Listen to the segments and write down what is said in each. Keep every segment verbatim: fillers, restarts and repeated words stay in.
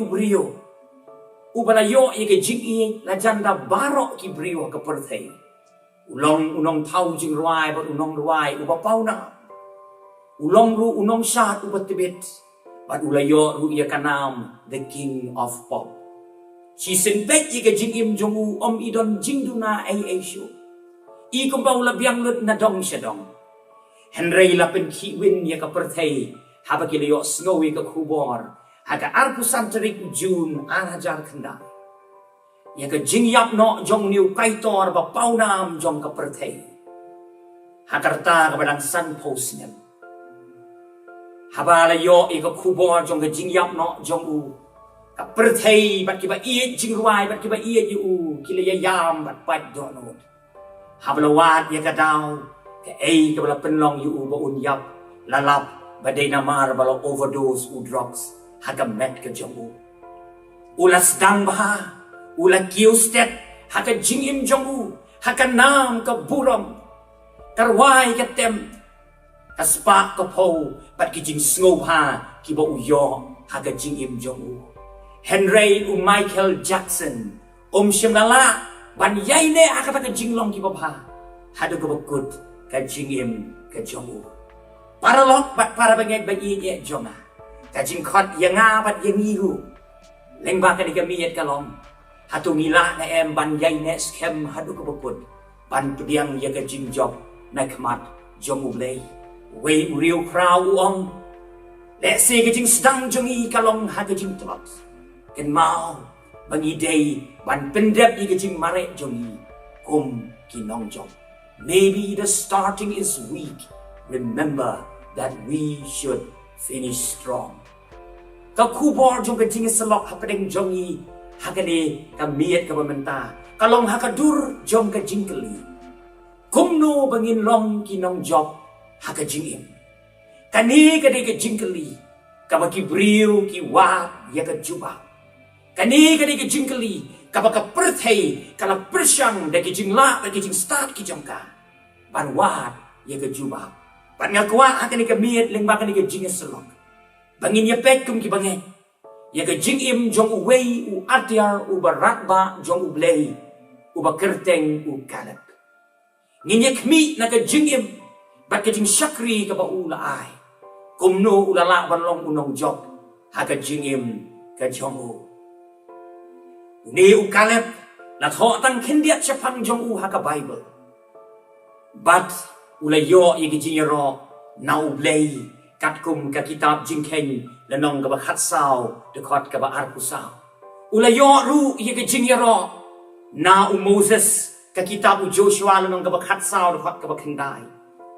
u briew uba la ïoh ïa ka jingïeit la jan da baroh ki briew ha ka pyrthei. U long u nongthaw jingrwai bad u nongrwai uba pawnam. U long ruh u nongshad uba tbit bad u la ïoh ruh ïa ka nam The King of Pop. Shisien beit ïa ka jingim jong u ym i don jingduna ei ei shuh. I kumba u la biang lut na dong sha dong. Hynrei la pynkhih win ïa ka pyrthei haba ki la ïohsngew ïa ka khubor ha ka arphew san tarik u Jun ar hajar khyndai, ïa ka jingïap noh jong une u kaitor ba pawnam jong ka pyrthei ha ka rta kaba dang sanphew snem. Haba la ïoh ïa ka khubor jong ka jingïap noh jong u, ka pyrthei bad kiba ïeit jingrwai bad kiba ïeit ïa u ki la ïaïam bad pait dohnud. Haba la wad ïa ka daw, kaei kaba la pynlong ïa u ba un ïap? La lap ba dei namar ba la overdose u drugs ha ka met ka jong u. U la sdang bha, u la kiew stet ha ka jingim jong u, ha ka nam ka burom, ka rwai ka tem, ka spah ka phew bad ki jingsngewbha kiba u ïoh ha ka jingim jong u. Hynrei u Michael Jackson um shym la lah ban ïaineh ha kata ka jinglong kiba bha haduh kaba kut ka jingim ka jong u. Paralok bad para bangeit ba ïeit jong nga, ka jingkhot ïa nga bad ïa ngi ruh lyngba kane ka miet ka long, hato ngi lah ne em ban ïaineh skhem haduh kaba kut ban pdiang ïa ka jingjop na khmat jong U Blei? Uwei u riewkhraw u ong, lehse ka jingsdang jong ngi ka long ha ka jingtlot. Kynmaw ba ngi dei ban pyndep ïa ka jingmareh jong ngi kum ki nongjop. Maybe the starting is weak. Remember that we should finish strong. Ka khubor jong ka jingïasyllok hapdeng jong ngi ha kane ka miet kaba mynta ka long ha ka dur jong ka jingkylli, kumno ba ngin long ki nongjop ha ka jingim? Kane ka dei ka jingkylli kaba ki briew ki wad ïa ka jubab. Kane ka dei ka jingkylli kaba ka pyrthei ka la pyrshang da ki jinglah, da ki jingstad ki jong ka ban wad ïa ka jubab. Bad nga kwah ha kane ka miet lyngba kane ka jingïasyllok ba ngin ïa peit kum ki bangeit ïa ka jingim jong uwei u atiar uba radbah jong U Blei, uba kyrteng u Kaleb. Ngin ïa khmih na ka jingim bad ka jingshakri kaba u la ai, kumno u la lah ban long u nongjop ha ka jingim ka jong u. Une u Kaleb la thoh tang khyndiat shaphang jong u ha ka Baibl. Bad u la ïoh ïa ka jingïaroh na U Blei, katkum ka kitab Jingkheiñ lynnong kaba khatsaw dkhot kaba arphew saw. U la ïoh ruh ïa ka jingïaroh na u Moses, ka kitab u Joshua lynnong kaba khatsaw dkhot kaba khyndai.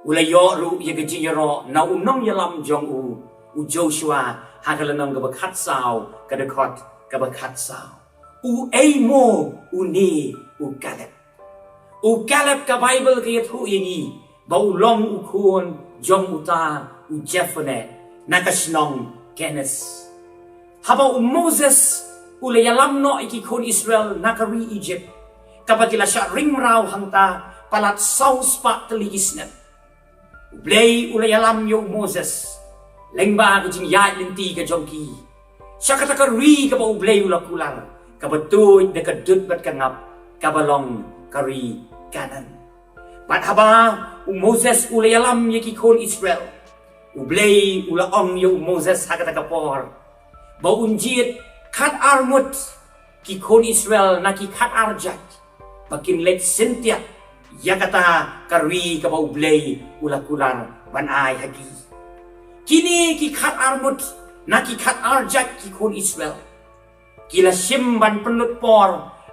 U la ïoh ruh ïa ka jingïaroh na u nongïalam jong u, u Joshua, ha ka lynnong kaba khatsaw ka dkhot kaba khatsaw. U ei mo une u Kaleb? U Kaleb, ka Baibl ka ïathuh ïa ngi ba u long u khun jong uta u Jephunneh na ka shnong Kenes. Haba u Moses u la ïalam noh ïa ki khun Israel na ka ri Ijipt, kaba ki la shah ring mraw hangta palat saw spah tylli ki snem, U Blei u la ïalam ïa u Moses lyngba ka jingïaid lynti ka jong ki sha kata ka ri kaba U Blei u la kular, kaba tuid da ka dud bad ka ngap, kaba long ka ri Kanaan. Bad haba u Moses u la ïalam ïa ki khun Israel, U Blei u la ong ïa u Moses ha kata ka por ba un jied khatar ngut ki khun Israel na ki khatar jait ba kin leit syntiat ïa kata ka ri kaba U Blei u la kular ban ai ha ki. Kine ki khatar ngut na ki khatar jait ki khun Israel ki la shim ban pynlut por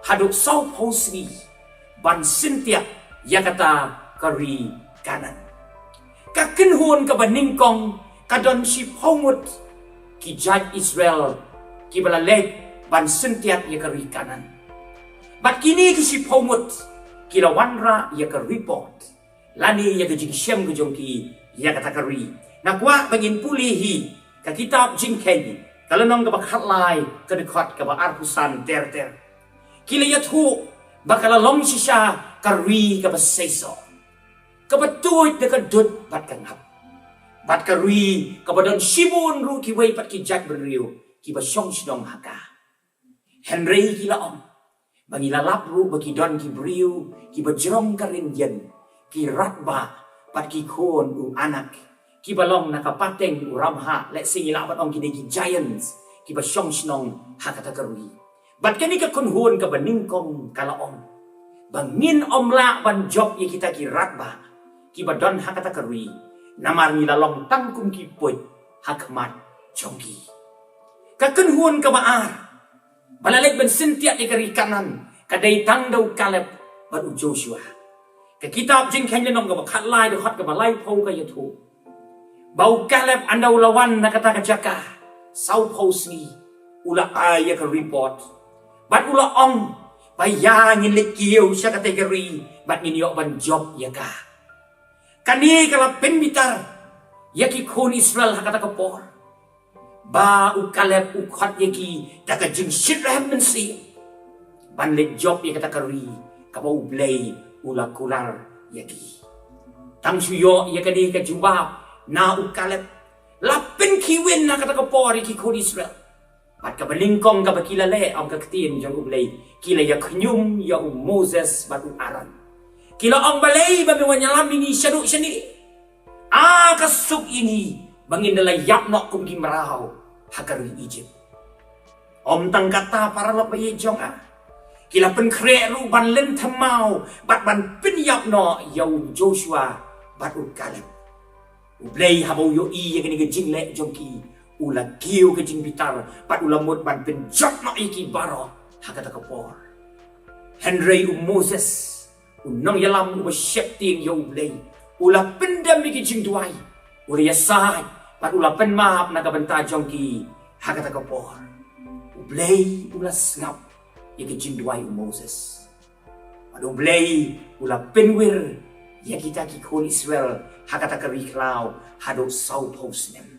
haduh sawphew sngi ban syntiat ïa kata ka ri Kanaan. Ka kynhun kaba nyngkong ka don shiphew ngut ki jait Israel kiba la leit ban syntiat ïa ka ri Kanaan. Bad kine ki shiphew ngut ki la wanrah ïa ka report lane ïa ka jingshem ka jong ki ïa kata ka ri. Nga kwah ba ngin pule hi ka kitab Jingkheiñ ka lynnong kaba khatlai ka dkhot kaba arphew san ter ter. Ki la ïathuh ba ka la long shisha ka ri kaba seisoh, kaba tuid da ka dud bad ka ngap, bad ka ri kaba don shibun ruh kiwei pat ki jait bynriew kiba shong shnong ha ka. Hynrei ki la ong ba ngi la lap ruh ba ki don ki briew kiba jrong ka rynïeng, ki radbah bad ki khun u Anak, kiba long na ka pateng u Ramhah, lehse ngi lah ban ong ki dei ki giants, kiba shong shnong ha kata ka ri. Bad kane ka kynhun kaba nyngkong ka la ong ba ngin ym lah ban jop ïa kita ki radbah kiba don ha kata ka ri, namar ngi la long tang kum ki puit ha khmat jong ki. Ka kynhun kaba ar ba la leit ban syntiat ïa ka ri Kanaan ka dei tang da u Kaleb bad u Joshua. Ka kitab Jingkheiñ lynnong kaba khatlai, dkhot kaba laiphew ka ïathuh ba u Kaleb, ynda u la wan na kata ka jaka sawphew sngi, u la ai ïa ka report bad u la ong ba ïa ngin leit kiew sha kata ka ri bad ngin ïoh ban jop ïa ka. Kane ka la pynbitar ïa ki khun Israel ha kata ka por, ba u Kaleb u khot ïa ki da ka jingshitrhem mynsiem ban leit jop ïa kata ka ri kaba U Blei u la kular ïa ki. Tang shu ïoh ïa kane ka jubab na u Kaleb, la pynkhih win na kata ka por ïa ki khun Israel. Bad kaba nyngkong kaba ki la leh, ong ka ktien jong U Blei, ki la ïa khñium ïa u Moses bad u Aaron. Ki la ong, balei ba me wan ïalam ïa ngi shaduh shane? A ka suk ïa ngi ba ngin da la ïap noh kum ki mraw ha ka ri Egypt. Ym tang kata, paralok ba ïeit jong nga, ki la pynkhreh ruh ban lynthem maw bad ban pynïap noh ïa u Joshua bad u Kaleb. U Blei haba u ïohi ïa kane ka jingleh jong ki, u la kiew ka jingbitar bad u la mut ban pynjot noh ïa ki baroh ha kata ka por. Hynrei u Moses, u nongïalam uba sheptieng ïa U Blei, u la pyndem ïa ki jingduwai, u la ïasaid bad u la pynmap na ka bynta jong ki ha kata ka por. U Blei u la sngap ïa ki jingduwai u Moses. Bad U Blei u la pynwir ïa kita ki khun Israel ha kata ka ri khlaw haduh sawphew snem.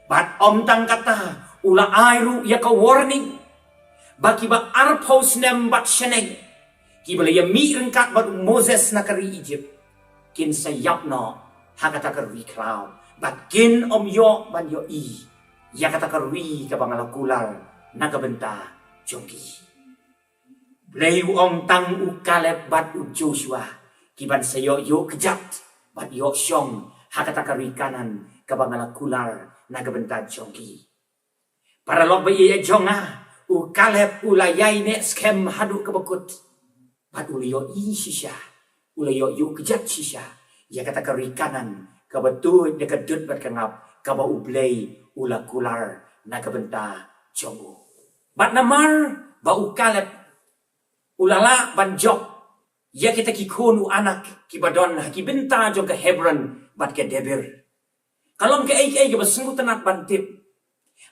Bad ym tang kata, u la ai ruh ïa ka warning ba kiba arphew snem bad shaneng kiba la ïamih ryngkat bad u Moses na ka ri Egypt kin sa ïap noh ha kata ka ri khlaw bad kin ym ïoh ban ïohi ïa kata ka ri kaba nga la kular na ka bynta jong ki. Blei u ong tang u Kaleb bad u Joshua ki ban sa ïoh ïuh kjat bad ïoh shong ha kata ka ri Kanaan kaba nga la kular na ka bynta jong ki. Paralok ba ïeit jong nga, u Kaleb u la ïaineh skhem haduh kaba kut bad u la ïohi shisha, u la ïoh ïuh kjat shisha ïa kata ka ri Kanaan kaba tuid da ka dud bad ka ngap, kaba U Blei u la kular na ka bynta jong u. Bad namar ba u Kaleb u la lah ban jop ïa kita ki khun u Anak kiba don ha ki bynta jong ka Hebron bad ka Debir, ka long kaei kaei kaba sngewtynnat ban tip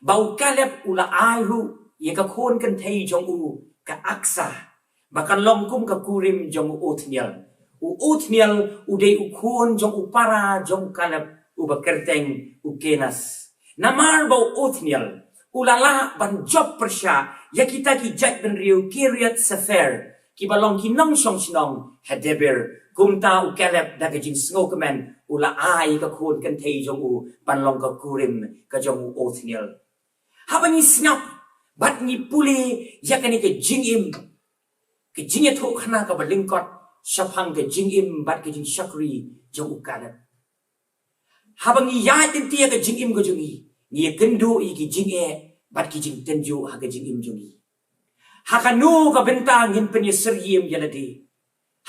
ba u Kaleb u la ai ruh ïa ka khun kynthei jong u, ka Aksa, ba kan long kum ka kurim jong u Othniel. U Othniel u dei u khun jong u para jong u Kaleb uba kyrteng u Kenas. Namar ba u Othniel u la lah ban jop pyrshah ïa kita ki jaitbynriew Kiriath Sepher kiba long ki nongshong shnong ha Debir, kumta u Kaleb da ka jingsngewkmen u la ai ka khun kynthei jong u ban long ka kurim ka jong u Othniel. Haba ngi sngap bad ngi pule ïa kane ka jingim, ka jingïathuhkhana kaba lyngkot shaphang ka jingim bad ka jingshakri jong u Kaleb, haba ngi ïaid lynti ïa ka jingim ka jong ngi, ngi ïakynduh ïa ki jingeh bad ki jingtynjuh ha ka jingim jong ngi. Ha kano ka bynta ngin pynïasyriem ïa lade?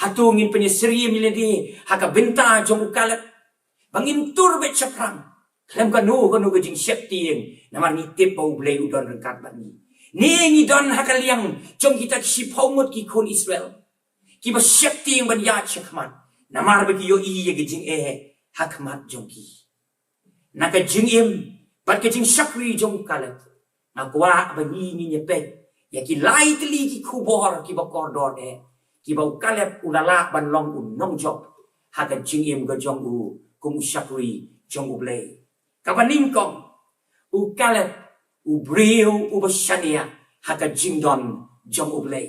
Hato ngin pynïasyriem ïa lade ha ka bynta jong u Kaleb ba ngin tur beit shaphrang khlem kano kano ka jingsheptieng, namar ngi tip ba U Blei u don ryngkat bad ngi? Ne ngi don ha ka liang jong kita ki shiphew ngut ki khun Israel kiba sheptieng ban ïaid shakhmat namar ba ki ïohi ïa ka jingeh ha khmat jong ki? Na ka jingim bad ka jingshakri jong u Kaleb, nga kwah ba ngi ngin ïa peit ïa ki lai tylli ki khubor kiba kordor eh kiba u Kaleb u la lah ban long u nongjop ha ka jingim ka jong u kum u shakri jong U Blei. Kaba nyngkong, u Kaleb u briew uba shaniah ha ka jingdon jong U Blei.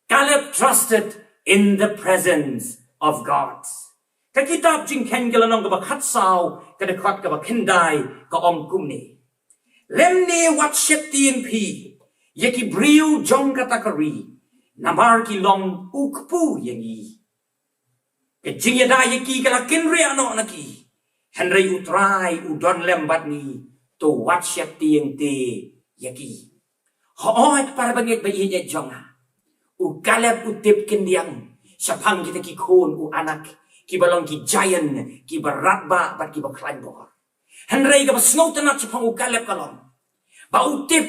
Caleb trusted in the presence of God. Ka kitab Jingkheiñ ka lynnong kaba khatsaw, ka dkhot kaba khyndai ka ong kumne: Lymne wat sheptieng phi ïa ki briew jong kata ka ri, namar ki long u kpu ïa ngi. Ka jingïada ïa ki ka la kynriah noh na ki. Hynrei U Trai u don lem bad ngi, to wat sheptieng te ïa ki. Hooid para bangeit ba ïeit jong nga, u Kaleb u tip khyndiat shaphang kita ki khun u Anak, kiba long ki giant, kiba radbah bad kiba khlaiñ bor. Hynrei kaba sngewtynnat shaphang u Kaleb ka long ba u tip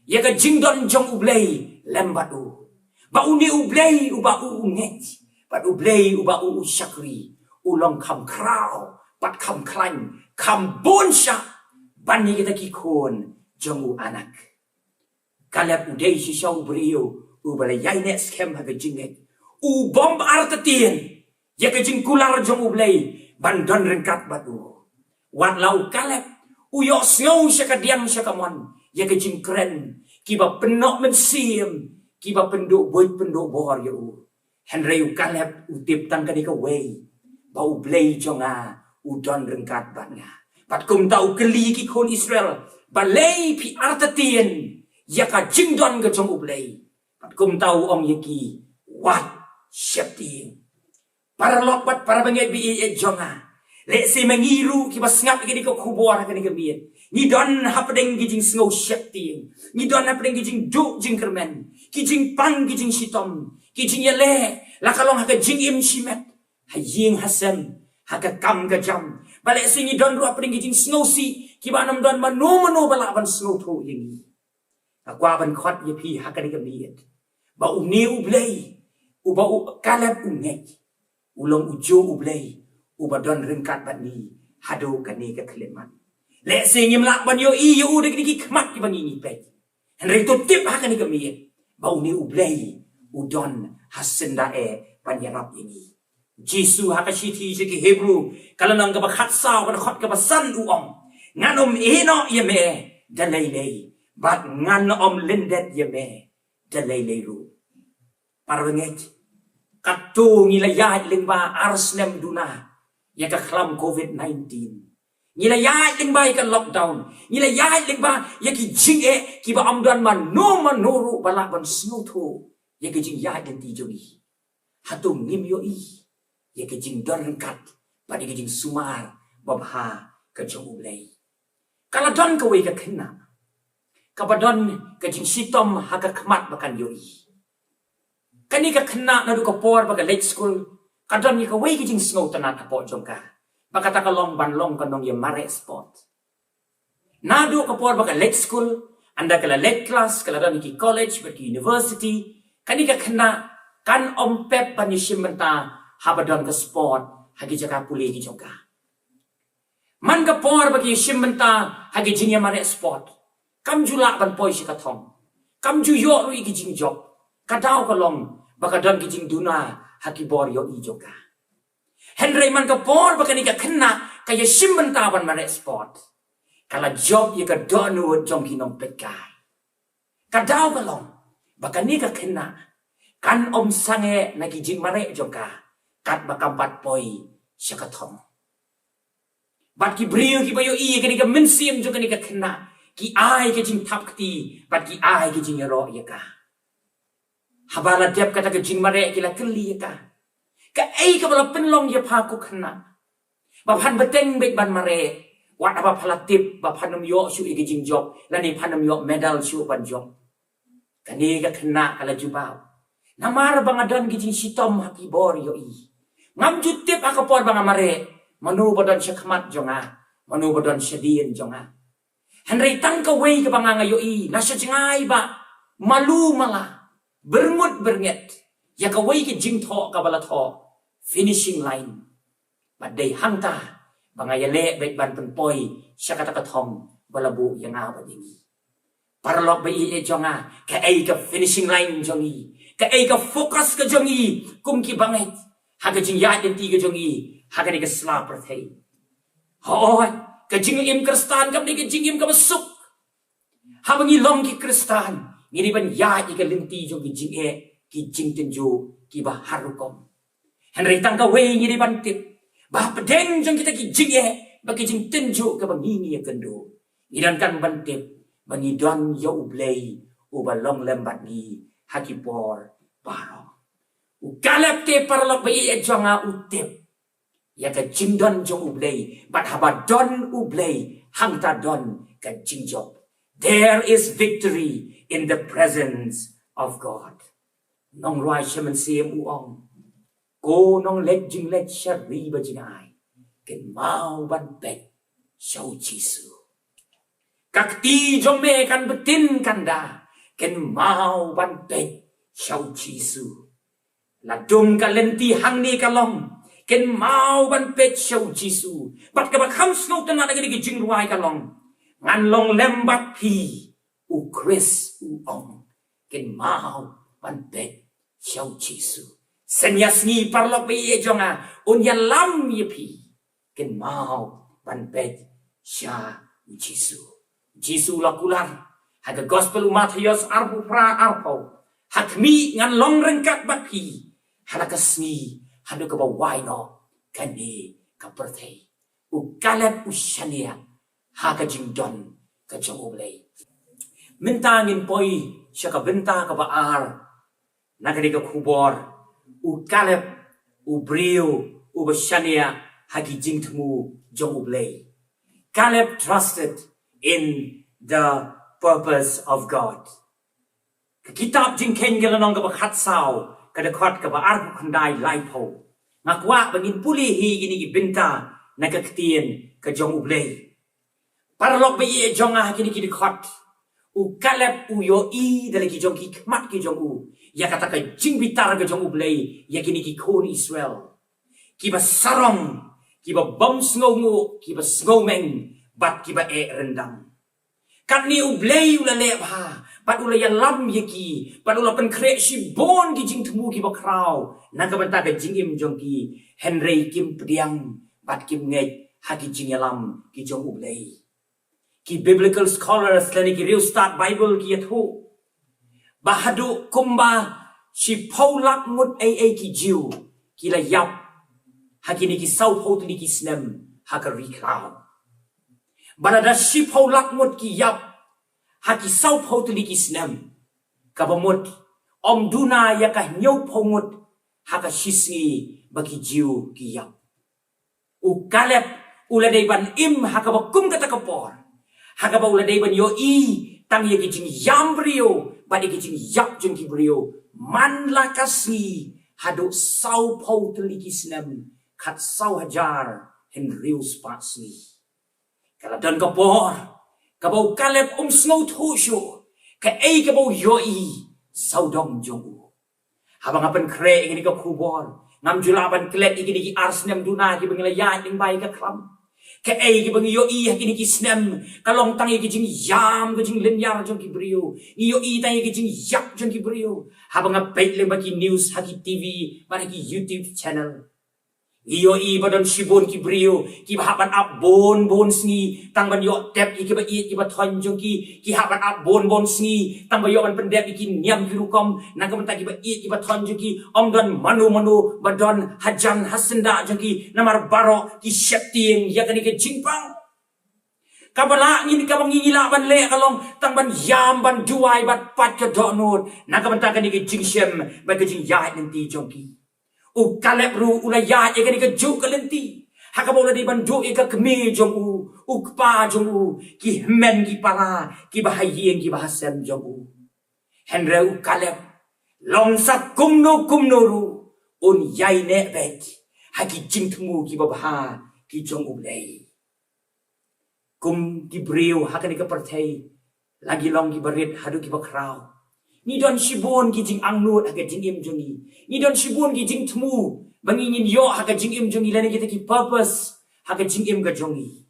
ïa ka jingdon jong U Blei lem bad u, ba une U Blei uba u u ngeit, bad U Blei uba u u shakri, u long kham khraw bad kham khlaiñ, kham bun shah ban ïa kita ki khun jong u Anak. Kaleb u dei shisha u briew uba la ïaineh skhem ha ka jingngeit, u bym artatien ïa ka jingkular jong U Blei ban don ryngkat bad u. Wat la u Kaleb u ïohsngew sha ka diang sha ka mon ïa ka jingkren kiba pynnoh mynsiem, kiba pynduh buit pynduh bor ïa u, hynrei u Kaleb u tip tang kane kawei, ba U Blei jong nga u don ryngkat bad nga. Bad kumta u kylli ki khun Israel, balei phi artatien ïa ka jingdon ka jong U Blei? Bad kumta u ong ïa ki, wat sheptieng. Paralok bad para bangeit ba ïeit jong nga, lehse ma ngi ruh kiba sngap ïa kane ka khubor ha kane ka miet, ngi don hapdeng ki jingsngew sheptieng, ngi don hapdeng ki jingduh jingkyrmen, ki jingpang ki jingshitom, ki jingïaleh, la ka long ha ka jingim shimet, ha ïing ha sem, ha ka kam ka jam. Ba lehse ngi don ruh hapdeng ki jingsngewsih kiba ym don mano mano ba lah ban sngewthuh ïa ngi. Nga kwah ban khot ïa phi ha kane ka miet ba une U Blei uba u Kaleb u ngeit, u long u juh U Blei uba don ryngkat bad ngi haduh kane ka khyllipmat. Lehse ngim lah ban ïohi ïa u da kine ki khmat kiba ngi ngi peit, hynrei to tip ha kane ka miet ba une U Blei u don ha syndah eh ban ïarap ïa ngi. Jisu ha ka shithi sha ki Hebru, ka lynnong kaba khatsaw, ka dkhot kaba san, u ong, ngan ym ïehnoh ïa me da lei lei, bad ngan ym lyndet ïa me da lei lei ruh. Para bangeit, katto ngi la ïaid lyngba ar snem duna ïa ka khlam covid nineteen. Ngi la ïaid lyngba ïa ka lockdown. Ngi la ïaid lyngba ïa ki jingeh kiba ym don mano mano ruh ba lah ban sngewthuh ïa ka jingïaid lynti jong ngi. Hato ngim ïohi ïa ka jingdon ryngkat bad ïa ka jingsumar babha ka jong U Blei? Ka la don kawei ka khynnah kaba don ka jingshitom ha ka khmat ba kan ïohi. Kane ka khynnah naduh ka por ba ka leit skul, ka don ïa kawei ka jingsngewtynnat hapoh jong ka, ba kata ka long ban long ka nongïamareh sport. Naduh ka por ba ka leit skul, ynda ka la leit klas, ka la don ki college bad ki university, kane ka khynnah kan ym pep ban ïashim bynta haba don ka sport ha ki jaka pule ki jong ka. Man ka por ba ka ïashim bynta ha ki jingïamareh sport, kam ju lah ban poi sha ka thong, kam ju ïoh ruh ïa ki jingjop. Ka daw ka long ba ka don ki jingduna ha ki bor ïohi jong ka. Hynrei man ka por ba kane ka khynnah ka ïashim bynta ban mareh sport, ka la jop ïa ka dohnud jong ki nongpeitkai. Ka daw ka long ba kane ka khynnah kan ym sangeh na ki jingmareh jong ka katba kam pat poi sha ka thong. Bad ki briew kiba ïohi ïa kane ka mynsiem jong kane ka khynnah ki ai ka jingthap kti bad ki ai ka jingïaroh ïa ka. Haba la dep kata ka jingmareh ki la kylli ïa ka, kaei kaba la pynlong ïa pha ko khynnah ba phan bteng beit ban mareh, wat haba pha la tip ba phan ym ïoh shuh ïa ka jingjop lane phan ym ïoh medal shuh ban jop? Kane ka khynnah ka la jubab, namar ba nga don ki jingshitom ha ki bor ïohi. Ngam ju tip ha ka por ba nga mareh mano ba don sha khmat jong nga, mano ba don shadien jong nga. Hynrei tang kawei kaba nga nga ïohi na sha jngai ba malu mala, byrngut byrnget ïa kawei ka jingthoh kaba la thoh, finishing line. Bad dei hangta ba nga ïaleh beit ban pynpoi sha kata ka thong ba la buh ïa nga bad ïa ngi. Paralok ba ïeit jong nga, kaei ka finishing line jong ngi? Kaei ka focus ka jong ngi kum ki bangeit ha ka jingïaid lynti ka jong ngi ha kane ka sla pyrthei? Hooid, ka jingim Khristan kam dei ka jingim kaba suk. Haba ngi long ki Khristan, ngi dei ban ïaid ïa ka lynti jong ki jingeh, ki jingtynjuh kiba har rukom. Hynrei tang kawei ngi dei ban tip, ba hapdeng jong kita ki jingeh bad ki jingtynjuh kaba ngi ngi ïakynduh, ngi donkam ban tip ba ngi don ïa U Blei uba long lem bad ngi ha ki por baroh. U Kaleb te, paralok ba ïeit jong nga, u tip ïa ka jingdon jong U Blei, bad haba don U Blei, hangta don ka jingjop. There is victory in the presence of God. Nongrwai Shymansiem u ong, ko nongleit jingleit sha ri ba jngai, kynmaw ban peit sha U Jisu. Ka kti jong me kan btin kan da, kynmaw ban peit sha U Jisu. La dum ka lynti hangne ka long, kynmaw ban peit sha U Jisu. Bad kaba kham sngewtynnat na kane ka jingrwai ka long, ngan long lem bad phi, U Khrist u ong, kynmaw ban peit sha U Jisu. Synñia sngi, paralok ba ïeit jong nga, un ïalam ïa phi, kynmaw ban peit sha U Jisu. U Jisu u la kular ha ka Gospel u Mathaios arphew phra arphew, ha khmih ngan long ryngkat bad phi ha la ka sngi haduh kaba wai noh kane ka pyrthei. U Kaleb u shaniah ha ka jingdon ka jong U Blei. Mynta ngin poi sha ka bynta kaba ar na kane ka khubor, u Kaleb, u briew uba shaniah ha ki jingthmu jong U Blei. Caleb trusted in the purpose of God. Ka kitab Jingkheiñ ka lynnong kaba khatsaw, ka dkhot kaba arphew khyndai laiphew. Nga kwah ba ngin pule hi kine ki bynta na ka ktien ka jong U Blei. Paralok ba ïeit jong nga, ha kine ki dkhot, u Kaleb u ïohi da la ki jong ki khmat ki jong u ïa kata ka jingbitar ka jong U Blei ïa kine ki khun Israel, kiba sarong, kiba bym sngewnguh, kiba sngewmeng, bad kiba eh ryndang. Katne U Blei u la leh bha bad u la ïalam ïa ki bad u la pynkhreh shibun ki jingthmu kiba khraw na ka bynta ka jingim jong ki, hynrei kim pdiang bad kim ngeit ha ki jingïalam ki jong U Blei. Ki biblical scholars lane ki riewstad Bible ki ïathuh ba haduh kumba shiphew lak ngut ei ei ki Jiw ki la ïap ha kine ki sawphew tylli ki snem ha ka ri khlaw. Ba lada shiphew lak ngut ki ïap ha ki sawphew tylli ki snem, kaba mut ym duna ïa ka hynñiewphew ngut ha ka shisngi ba ki Jiw ki ïap. U Kaleb u la dei ban im ha kaba kum kata ka por, ha kaba u la dei ban ïohi tang ïa ki jingïam briew bad ïa ki jingïap jong ki briew man la ka sngi haduh sawphew tylli ki snem, khatsaw hajar hynriew spah sngi. Ka la don ka por kaba u Kaleb um sngewthuh shuh kaei kaba u ïohi sawdong jong u. Haba nga pynkhreh ïa kane ka khubor, ngam ju lah ban klet ïa kine ki ar snem duna kiba ngi la ïaid lyngba ïa ka khlam. Kaei kaba ngi ïohi ha kine ki snem ka long tang ïa ki jingïam, ka jinglynñiar jong ki briew. Ngi ïohi tang ïa ki jingïap jong ki briew. Haba nga peit lyngba ki news ha ki T V bad ha ki YouTube channel, ngi ïohi ba don shibun ki briew kiba hap ban ap bun bun sngi tang ban ïoh tep ïa kiba ïeit kiba thoiñ jong ki. Ki hap ban ap bun bun sngi tang ba ïoh ban pyndep ïa ki niam ki rukom na ka bynta kiba ïeit kiba thoiñ jong ki. Ym don mano mano ba don hajan hasyndah jong ki, namar baroh ki sheptieng ïa kane ka jingpang. Kaba lah ngin, kaba ngi lah ban leh ka long tang ban ïam, ban duwai bad pait ka dohnud na ka bynta kane ka jingshem bad ka jingïaid lynti jong ki. U Kaleb ruh u la ïaid ïa kane kajuh ka lynti ha kaba u la dei ban duh ïa ka kmie jong u, u kpa jong u, ki hynmen ki para kiba ha ïing kiba ha sem jong u. Hynrei u Kaleb, long sa kumno kumno ruh, un ïaineh beit ha ki jingthmu kiba bha ki jong U Blei. Kum ki briew ha kane ka pyrthei, la ngi long kiba rit haduh kiba khraw, ngi don shibun ki jingangnud ha ka jingim jong ngi. Ngi don shibun ki jingthmu ba ngi ngin ïoh ha ka jingim jong ngi, lane kita ki purpose ha ka jingim ka jong ngi.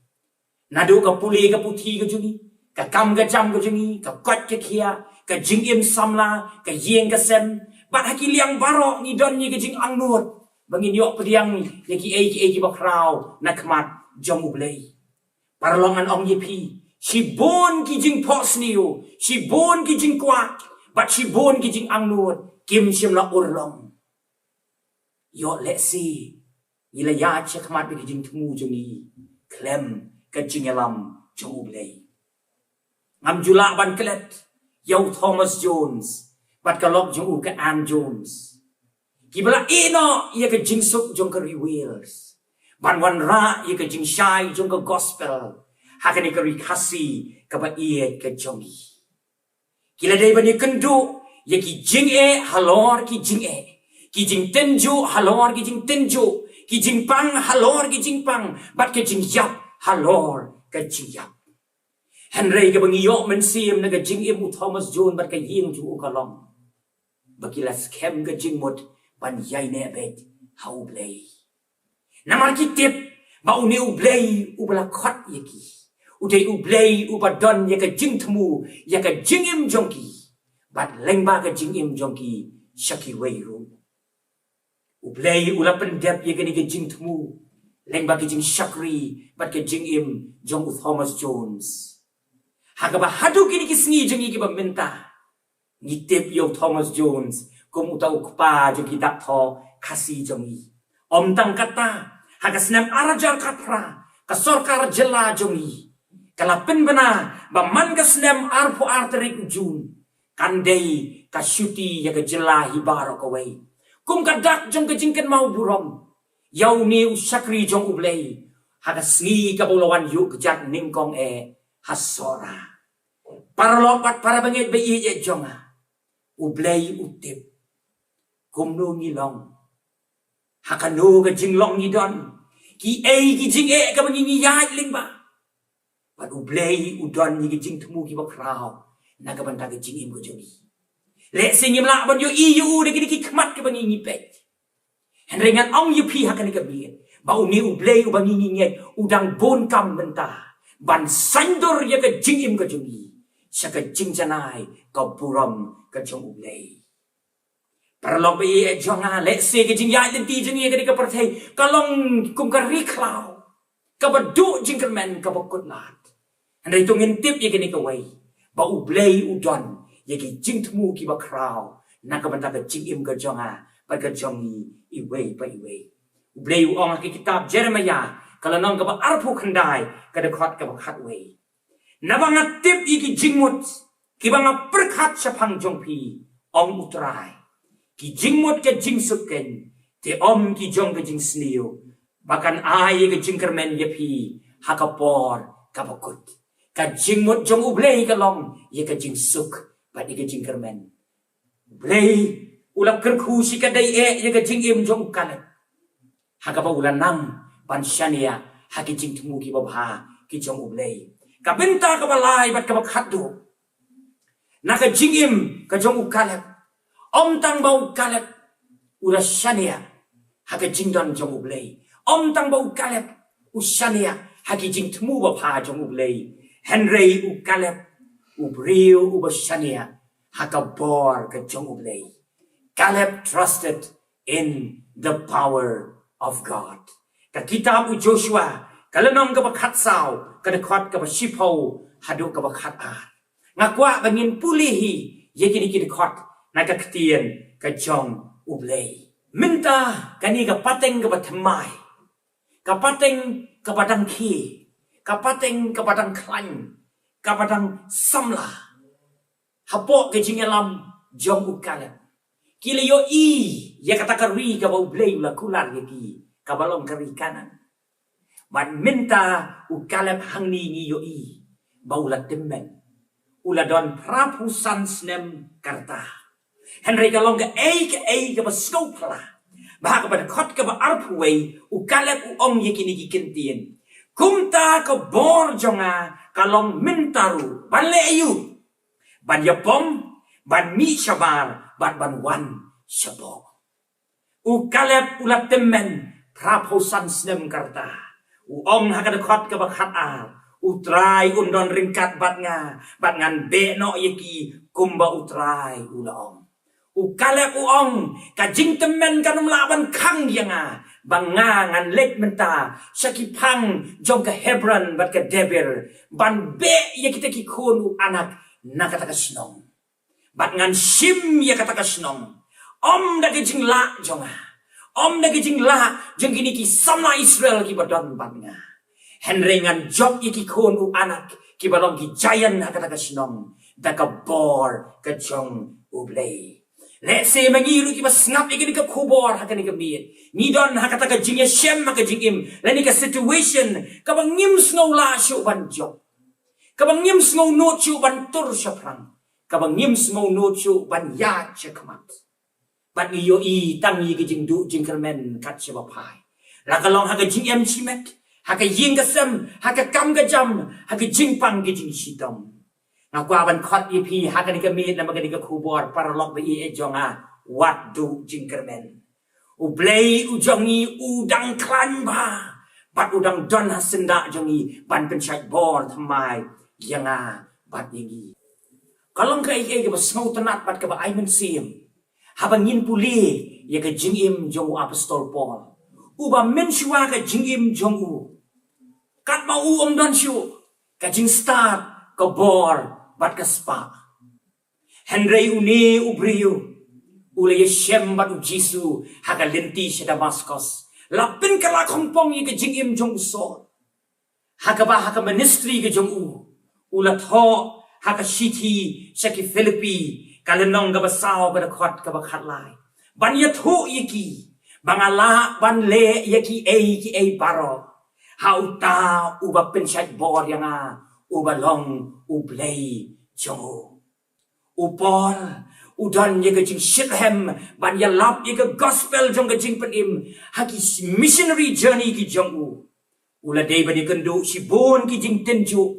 Naduh ka pule ka puthi ka jong ngi, ka kam ka jam ka jong ngi, ka koit ka khiah, ka jingim samla, ka ïing ka sem, bad ha ki liang baroh ngi don ïa ka jingangnud ba ngin ïoh pdiang ïa kiei kiei kiba khraw na khmat jong U Blei. Paralok, ngan ong ïa phi, shibun ki jingphohsniew, shibun ki jingkwah bad shibun ki jingangnud kim shym la urlong. Ïoh lehse ngi la ïaid shakhmat bad ki jingthmu jong ngi khlem ka jingïalam jong U Blei. Ngam ju lah ban klet ïa u Thomas Jones bad ka lok jong u ka Ann Jones, kiba la ïehnoh ïa ka jingsuk jong ka ri Wales ban wanrah ïa ka jingshai jong ka gospel ha kane ka ri Khasi kaba ïeit ka jong ngi. Ki la dei ban ïakynduh ïa ki jingeh halor ki jingeh, ki jingtynjuh halor ki jingtynjuh, ki jingpang halor ki jingpang, bad ki jingïap halor ki jingïap. Hynrei kaba ngi ïoh mynsiem na ka jingim u Thomas Jones bad ka ïing jong u ka long ba ki la skhem ka jingmut ban ïaineh beit ha U Blei. Namar ki tip ba une U Blei uba la khot ïa ki u dei U Blei uba don ïa ka jingthmu ïa ka jingim jong ki bad lyngba ka jingim jong ki sha kiwei ruh. U Blei u la pyndep ïa kane ka jingthmu lyngba ka jingshakri bad ka jingim jong u Thomas Jones. Ha kaba haduh kine ki sngi jong ngi kiba mynta, ngi tip ïa u Thomas Jones kum uta u kpa jong ki dak thoh Khasi jong ngi. Ym tang kata, ha ka snem ar hajar khatphra, ka sorkar jylla jong ngi ka la pynbna ba man ka snem arphew ar tarik u Jun kan dei ka shuti ïa ka jylla hi baroh kawei kum ka dak jong ka jingkynmaw burom ïa une u shakri jong U Blei ha ka sngi kaba u la wan ïuh kjat nyngkong eh ha Sohra. Paralok bad parabangeit ba ïeit jong nga, U Blei u tip kumno ngi long, ha kano ka jinglong ngi don, kiei ki jingeh kaba ngi ïaid lyngba. Bad U Blei u don ïa ki jingthmu kiba khraw na ka bynta ka jingim ka jong ngi. Lehse ngim lah ban ïohi ïa u da kine ki khmat kiba ngi ngi peit. Hynrei ngan ong ïa phi ha kane ka miet ba une U Blei uba ngi ngi ngeit u dang bun kam mynta ban saiñdur ïa ka jingim ka jong ngi sha ka jingjanai ka burom ka jong U Blei. Paralok ba ïeit jong nga, lehse ka jingïaid lynti jong ngi ha kane ka pyrthei ka long kum ka ri khlaw kaba duh jingkyrmen kaba kut lad. Hynrei to ngin tip ïa kane kawei ba U Blei u don ïa ki jingthmu kiba khraw na ka bynta ka jingim ka jong nga bad ka jong ngi iwei pa iwei. U Blei u ong ha ka kitab Jeremaïah ka lynnong kaba arphew khyndai ka dkhot kaba khatwei. Naba nga tip ïa ki jingmut kiba nga pyrkhat shaphang jong phi, ong U Trai, ki jingmut ka jingsuk keiñ, te ym ki jong ka jingsniew, ba kan ai ïa ka jingkyrmen ïa phi ha ka por kaba kut. Ka jingmut jong U Blei ka long ïa ka jingsuk bad ïa ka jingkyrmen. U Blei u la kyrkhu shikatdei eh ïa ka jingim jong u Kaleb ha kaba u la nang ban shaniah ha ki jingthmu kiba bha ki jong U Blei. Ka bynta kaba lai bad kaba khatduh na ka jingim ka jong u Kaleb, ym tang ba u Kaleb u la shaniah ha ka jingdon jong U Blei, ym tang ba u Kaleb u shaniah ha ki jingthmu ba bha jong U Blei, hynrei u Kaleb u briew uba shaniah ha ka bor ka jong U Blei. Caleb trusted in the power of God. Ka kitab u Joshua ka lynnong kaba khatsaw ka dkhot kaba shiphew haduh kaba khatar. Nga kwah ba ngin pule hi ïa kine ki dkhot na ka ktien ka jong U Blei. Mynta kane ka pateng kaba thymmai, ka pateng kaba dang khie, ka pateng kaba dang khlaiñ, kaba dang samla hapoh ka jingïalam jong u Kaleb. Ki la ïohi ïa kata ka ri kaba U Blei u la kular ïa ki, kaba long ka ri Kanaan. Bad mynta u Kaleb hangne ngi ïohi ba u la tymmen, u la don phra phew san snem ka rta. Hynrei ka long kaei kaei kaba sngewphylla ba ha kaba dkhot kaba arphew wei u Kaleb u ong ïa kine ki ktien, kumta ka bor jong nga ka long mynta ruh ban leh aïu? Ban ïapom, ban mih shabar bad ban wan shapoh. U Kaleb u la tymmen phra phew san snem ka rta. U ong ha ka dkhot kaba khatar, U Trai un don ryngkat bad nga, bad ngan beh noh ïa ki, kumba U Trai u la ong. U Kaleb u ong, ka jingtymmen kan ym lah ban khang ïa nga ba nga ngan leit mynta sha ki phang jong ka Hebron bad ka Debir ban beh ïa kita ki khun u Anak na kata ka shnong. Bad ngan shim ïa kata ka shnong. Ym da ka jinglah jong nga, ym da ka jinglah jong kine ki samla Israel kiba don bad nga, hynrei ngan jop ïa ki khun u Anak kiba long ki giant ha kata ka shnong da ka bor ka jong U Blei. Lehse ma ngi ruh kiba sngap ïa kane ka khubor ha kane ka miet, ngi don ha kata ka jingïashem ha ka jingim lane ka situation kaba ngim sngew lah shuh ban jop, kaba ngim sngew nud shuh ban tur shaphrang, kaba ngim sngew nud shuh ban ïaid sha khmat. Bad ngi ïohi tang ïa ka jingduh jingkyrmen kat shaba phai, la ka long ha ka jingem shimet, ha ka ïing ka sem, ha ka kam ka jam, ha ka jingpang ka jingshitom. Nga kwah ban khot ïa phi ha kane ka miet namar kane ka khubor, paralok ba ïeit jong nga, wat duh jingkyrmen. U Blei u jong ngi u dang khlaiñ bha bad u dang don ha syndah jong ngi ban pynshait bor thymmai ïa nga bad ïa ngi. Ka long kaei kaei kaba sngewtynnat bad kaba ai mynsiem haba ngin pule ïa ka jingim jong u apostol Paul, uba mynshuwa ka jingim jong u, katba u ym don shuh, ka jingstad, ka bor bad ka spah. Hynrei une u briew u la ïashem bad u Jisu ha ka lynti sha Damaskos, la pynkylla khongpong ïa ka jingim jong u Saul. Ha kaba ha ka ministry ka jong u, u la thoh ha ka shithi sha ki Philippi, ka lynnong kaba saw, ka dkhot kaba khatlai, ban ïathuh ïa ki ba nga lah ban leh ïa kiei kiei baroh ha uta uba pynshait bor ïa nga, uba long U Blei jong u. U Paul u don ïa ka jingshitrhem ban ïalap ïa ka gospel jong ka jingpynim ha ki missionary journey ki jong u. U la dei ban ïakynduh shibun ki jingtynjuh,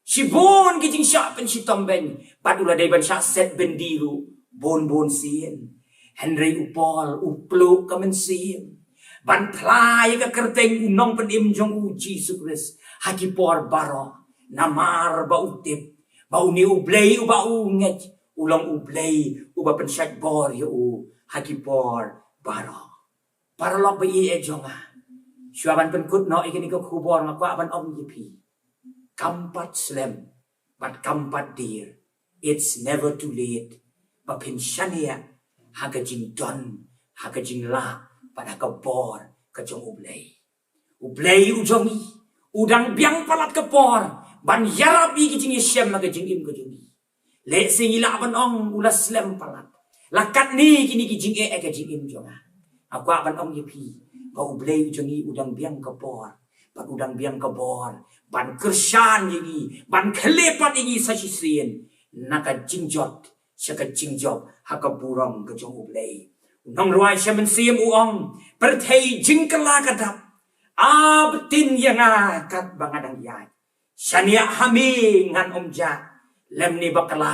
shibun ki jingshah pynshitom beiñ, bad u la dei ban shah set byndi ruh bun bun sien. Hynrei u Paul u pluh ka mynsiem ban phla ïa ka kyrteng u nongpynim jong u Jisu Khrist ha ki por baroh, namar ba u tip ba une U Blei uba u ngeit u long U Blei uba pynshait bor ïa u ha ki por baroh. Paralok ba ïeit jong nga, shuwa ban pynkut noh ïa kane ka khubor, nga kwah ban ong ïa phi, kam pat slem bad kam pat dier. It's never too late ba phin shaniah ha ka jingdon, ha ka jinglah bad ha ka bor ka jong U Blei. U Blei u jong ngi u dang biang palat ka por ban ïarap ïa ka jingïashem ha ka jingim ka jong ngi. Lehse ngi lah ban ong u la slem palat, la katne kine ki jingeh ha ka jingim jong nga. Nga kwah ban ong ïa phi ba U Blei u jong ngi u dang biang ka por, bad u dang biang ka bor ban kyrshan ïa ngi, ban khyllipmat ïa ngi sa shisien na ka jingjot sha ka jingjop ha ka burom ka jong U Blei. U nongrwai sha mynsiem u ong, pyrthei jingkylla ka dap, ap tin ïa nga katba nga dang ïaid. Shaniah ha me ngan ym jah, lymne bakla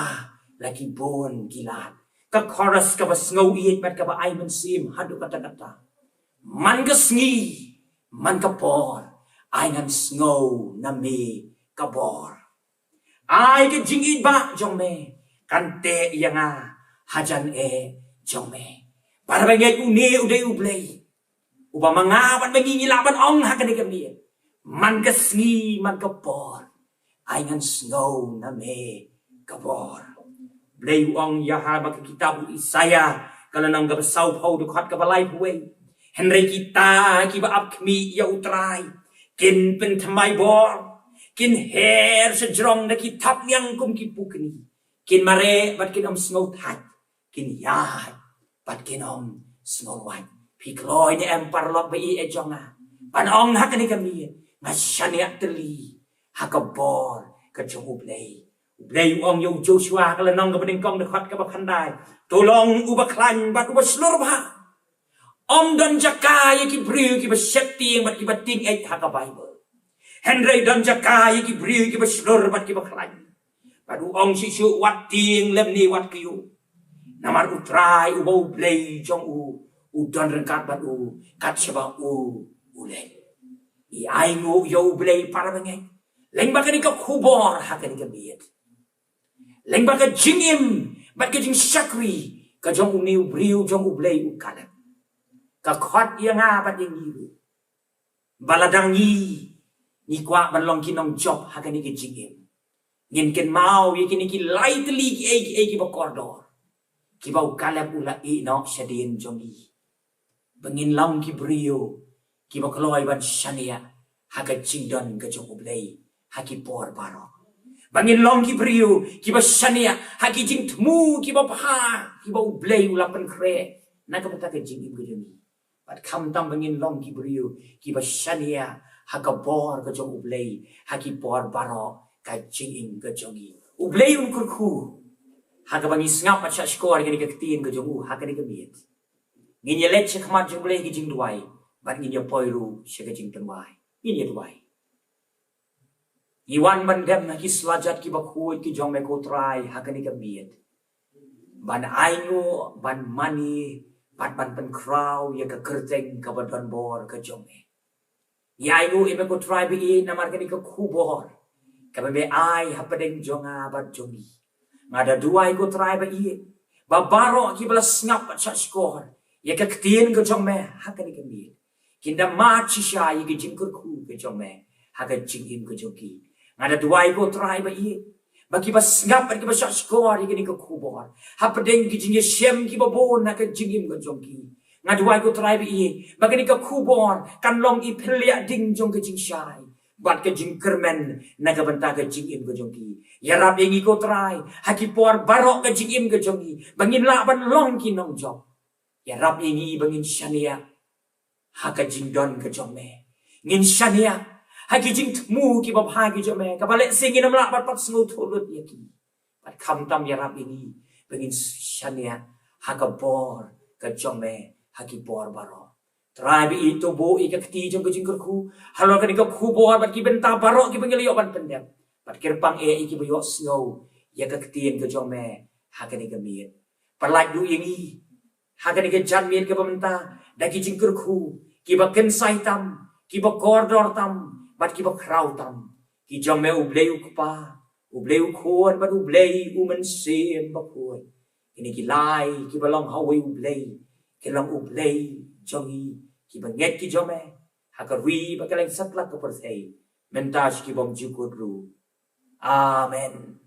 la ki bun ki lad. Ka chorus kaba sngew ïeit bad kaba ai mynsiem haduh katta katta. Man ka sngi, man ka por, ai ngan sngew na me ka bor. Ai ka jingïeit ba jong me kan teh ïa nga hajan eh jong me. Para bangeit, une u dei U Blei uba ma nga bad ma ngi ngi lah ban ong ha kane ka miet, man ka sngi man ka por, ai ngan sngew na me ka bor. Blei u ong ïa ha ba ka kitab u Isaiah, ka lynnong kaba sawphew, dkhot kaba laiphew wei, hynrei kita kiba ap khmih ïa U Trai kin pynthymmai bor, kin her sha jrong da ki thapniang kum ki pukni, kin mareh bad kin ym sngew thait, kin ïaid bad kin ym sngew wait. Phi kloi ne em paralok ba ïeit jong nga ban ong ha kane ka miet, nga shaniah tylli ha ka bor ka jong U Blei. U Blei u ong ïa u Joshua, ka lynnong kaba nyngkong, dkhot kaba khyndai, to long uba khlaiñ bad uba shlur bha. Ym don jaka ïa ki briew kiba sheptieng bad kiba tieng eh ha ka Baibl, hynrei don jaka ïa ki briew kiba shlur bad kiba khlaiñ. Bad u ong shisha, wat tieng lymne wat kyiuh, namar U Trai uba U Blei jong u u don ryngkat bad u kat shaba u u leit. Ngi ainguh ïa U Blei para bangeit lyngba kane ka khubor ha kane ka miet, lyngba ka jingim bad ka jingshakri ka jong une u briew jong U Blei u Kaleb. Ka khot ïa nga bad ïa ngi ruh ba lada ngi ngi kwah ban long ki nongjop ha kane ka jingim, ngin kynmaw ïa kine ki lai tylli kiei kiei kiba kordor kiba u Kaleb u la ïeh noh shadien jong ngi, ba ngin long ki briew kiba kloi ban shaniah ha ka jingdon ka jong U Blei ha ki por baroh. Ba ngin long ki briew kiba shaniah ha ki jingthmu kiba bha kiba U Blei u la pynkhreh na ka bynta ka jingim ka jong ngi. Bad khamtam ba ngin long ki briew kiba shaniah ha ka bor ka jong U Blei ha ki por baroh ka jingim ka jong ngi. U Blei un kyrkhu ha kaba ngi sngap bad shahshkor ïa kane ka ktien ka jong u ha kane ka miet. Ngin ïaleit sha khmat jong U Blei ha ka jingduwai bad ngin ïa poi ruh sha ka jingpynwai. Ngin ïa duwai. Ngi wan ban dem ha ki slajat kiba khuid ki jong me ko Trai ha kane ka miet. Ban ainguh, ban mane, bad ban pynkhraw ïa ka kyrteng kaba donbor ka jong me. Ngi ainguh ïa me ko Trai ba ïeit namar kane ka khubor kaba me ai hapdeng jong nga bad jong ngi. Nga da duwai ko Trai ba ïeit ba baroh kiba la sngap bad shahshkor ïa ka ktien ka jong me ha kane ka miet kin da mad shisha ïa ka jingkyrkhu ka jong me ha ka jingim ka jong ki. Nga da duwai ko Trai ba ïeit ba kiba sngap bad kiba shahshkor ïa kane ka khubor hapdeng ki jingïashem kiba bun ha ka jingim ka jong ki. Nga duwai ko Trai ba ïeit ba kane ka khubor kan long i phylliehding jong ka jingshai bad ka jingkyrmen na ka bynta ka jingim ka jong ki. Ïarap ïa ngi ko Trai ha ki por baroh ka jingim ka jong ngi ba ngin lah ban long ki nongjop. Ïarap ïa ngi ba ngin shaniah ha ka jingdon ka jong me. Ngin shaniah ha ki jingthmu kiba bha ki jong me kaba lehse ngin ym lah ban pat sngewthuh lut ïa ki. Bad khamtam ïarap ïa ngi ba ngin shaniah ha ka bor ka jong me ha ki por baroh. Trai ba ïeit, to buh ïa ka kti jong ka jingkyrkhu halor kane ka khubor bad ki bynta baroh kiba ngi la ïoh ban pyndep. Bad kyrpang eh ïa kiba ïohsngew ïa ka ktien ka jong me ha kane ka miet. Pyllait ruh ïa ngi ha kane ka janmiet kaba mynta da ki jingkyrkhu kiba kynsai tam, kiba kordor tam bad kiba khraw tam, ki jong me U Blei U Kpa, U Blei U Khun bad U Blei U Mynsiem Bakhuid. Kine ki lai kiba long ha uwei U Blei ki long U Blei jong ngi kiba ngeit ki jong me ha ka ri bad ka leng satlak ka pyrthei mynta sha ki bymjukut ruh. Amen.